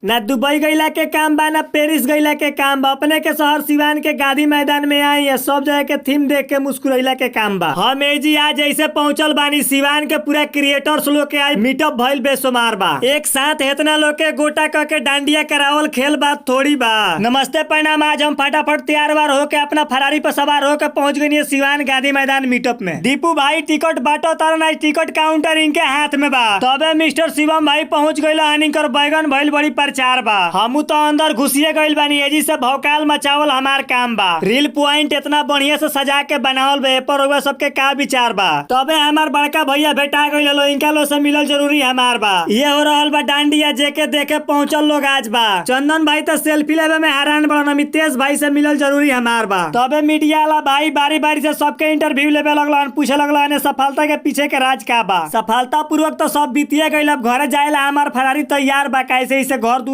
ना दुबई गईला के काम बा, ना पेरिस गईला के काम बा। अपने के शहर सिवान के गांधी मैदान में आई है, सब जगह के थीम देख के मुस्कुराइला के काम बा। हम एजी आज ऐसे पहुंचल बानी, सिवान के पूरा क्रिएटर्स लोग के आज मीटअप भइल बेसुमार बा। एक साथ इतना लोग के गोटा क के डांडिया करावल खेल बात थोड़ी बा। नमस्ते प्रणाम। आज हम फटाफट तैयार वार होके अपना फरारी पर सवार होके पहुंच गई सिवान गांधी मैदान मीटअप में। दीपू भाई टिकट बांटो तारन, आज टिकट काउंटर इनके हाथ में बा। तबे मिस्टर शिवम भाई पहुंच गइल हन, इनकर बैगन भइल बड़ी प्रचार बा। हमू तो अंदर घुसिए गइल बानी, एजी से भौकाल मचावल हमार काम बा। रील पॉइंट इतना बढ़िया से सजा के बनावल बा, ए पर रउआ सबके का विचार बा? तबे हमार बड़का भैया भेटा गइल लो, इनका लो से मिलल जरूरी हमार बा। ये हो रहल बा डांडिया, जेके देखे पहुंचल लोग आज बा। चंदन भाई तो सेल्फी लेवे में हैरान बड़न, अमितेश भाई से मिलल जरूरी हमार बा। तबे मीडिया वाला भाई बारी बारी से सबके इंटरव्यू लेवे लगलन, पूछे लगलन सफलता के पीछे के राज का बा। सफलता पूर्वक तो सब बीतिए गइल, अब घरे जाएला हमार फरारी तैयार बा। कैसे इसे घर